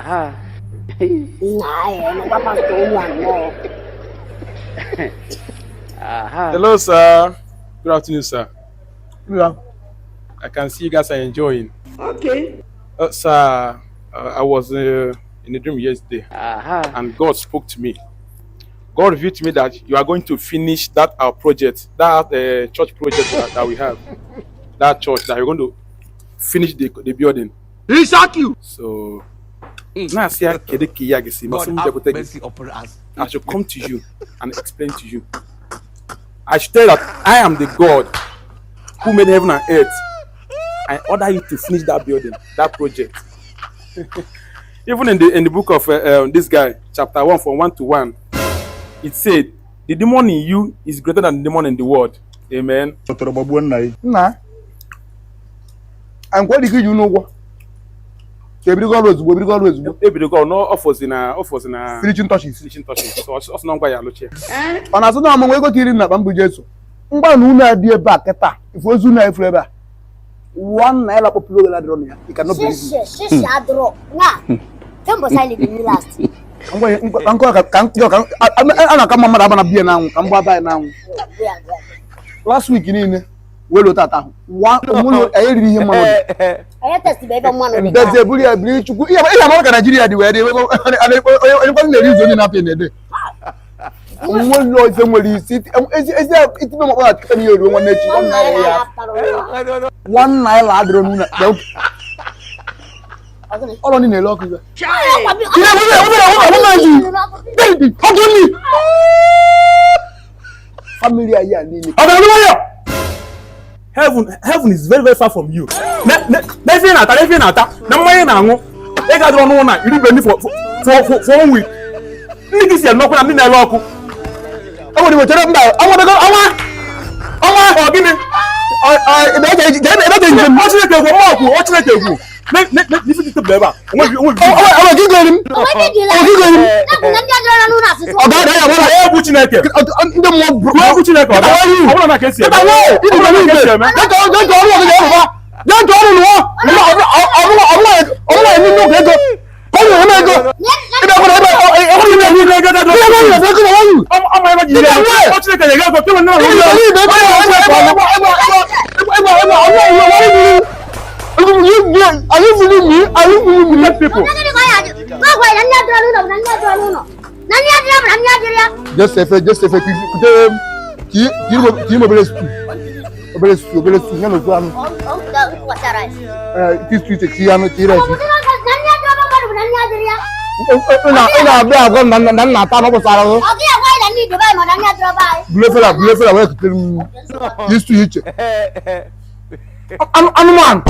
Aha. Nna ya nụkwa pastọ olu anọ. Aha. Hello, sir. Good afternoon, sir. Yeah. I can see you guys are enjoying. Okay. Sir, I was in a dream yesterday, Aha. and God spoke to me. God revealed to me that you are going to finish that our project, that church project that we have, that church that you're going to finish the building. He shock you. So, now see how kedu ka ihe a ga-esi God masị m have bịakwute gị. mercy upon us. I should come to you and explain to you. I should tell you that I am the God who made heaven and earth. I order you to finish that building, that project. Even in the book of this guy, chapter 1, from 1 to 1, it said, "The demon in you is greater than the demon in the world." Amen. Tọrọ gbagbuo nna ya. Nna. Anyị kwere ike iji unu ụgwọ. Ka ebirigo ọrụ ozugbo, ebirigo ọrụ ozugbo. Ebidogo no offers in a offers in a Finishing touches. Finishing touches. So also na ngwa ya alụchie. Ọ na-asụ na ọmụnwe ego tiri na akpa mbụ Jesu. Ngwa na unu adị ebe a kịta. Ife ozu unu efuru ebe a. ₦1 kpọpụrụ oge adịrọ na ya. You cannot believe it. Shishi shishi adịrọ. Na. Kemgbe anyị liri last. Ka nkọ ka ka ka a na-aka mma mmadụ agba na biya n'anwụ ka mgba anyị n'anwụ. Last week niile wee lota ata ahụ. Onwere anyị eriri ihe mmanụ dị. Onye test bụ ebe mmanụ dị. Ndezi eburu ya biri Chukwu. Ihe amara ka Naijiria dị wee dị. Onye kwasị na-eri izu onye na-apịa na-ede. Onwere ife nwere isi ezi ezi itibe mkpọ na tiketa n'ihe ruo nwanne echi. ₦1 ya. ₦1 adịrọ n'ụlọ. Ọrụ ndị na-ele ọkụ ibe. Family anyị a niile. Heaven, heaven is very, very far from you. Na ife ị na-ata, na ife ị na-ata, na mmanya ị na-aṅụ, ị ga-adịrọ n'ụlọ na iri be for for one week. Ndị gị si eme ọkụ na ndị na-ele ọkụ. Enwere iwe chere mba ọnwa bego ọnwa ọnwa. Ọ gịnị? Ebe eje ebe eje njem. Ọ Chineke egwu, ọma ọkụ, ọ Chineke egwu. N'ife dị tebụl ebe a, onwe onwe. Ọnwa gị gori m. Ọnwa gị gori m. Ọ ga-ada ya gbara. Egwu Chineke. Ndị mmụọ Gụọ egwu Chineke, ọ Ọ bụrụ na ka esi eme. Ịba nwee, Ọ bụrụ na ka esi eme. Jee chọọ ọrụ ọgị ga-arụba. Jee chọọ ọrụ lụọ. Ọmụma enye nnukwu ego. Ka ọ nwere ego. Ebe ọbụla ebe ọbụla ime ego ego ego ego ego ego ego. Ọma ebe ji ire ego. Ọ Chineke na-ege ego, kemgbe nne na nna. People. Joseph, Joseph, kì í mọ obere stew, obere stew, obere stew, ya na ofu anụ, ti stew kì í anụ, kì í rice. Ị na-abịa agwa m na nna ata n'ọbụsara ahụ. Bulu efere a wee kutere m kì í stew iche. Anụmanụ.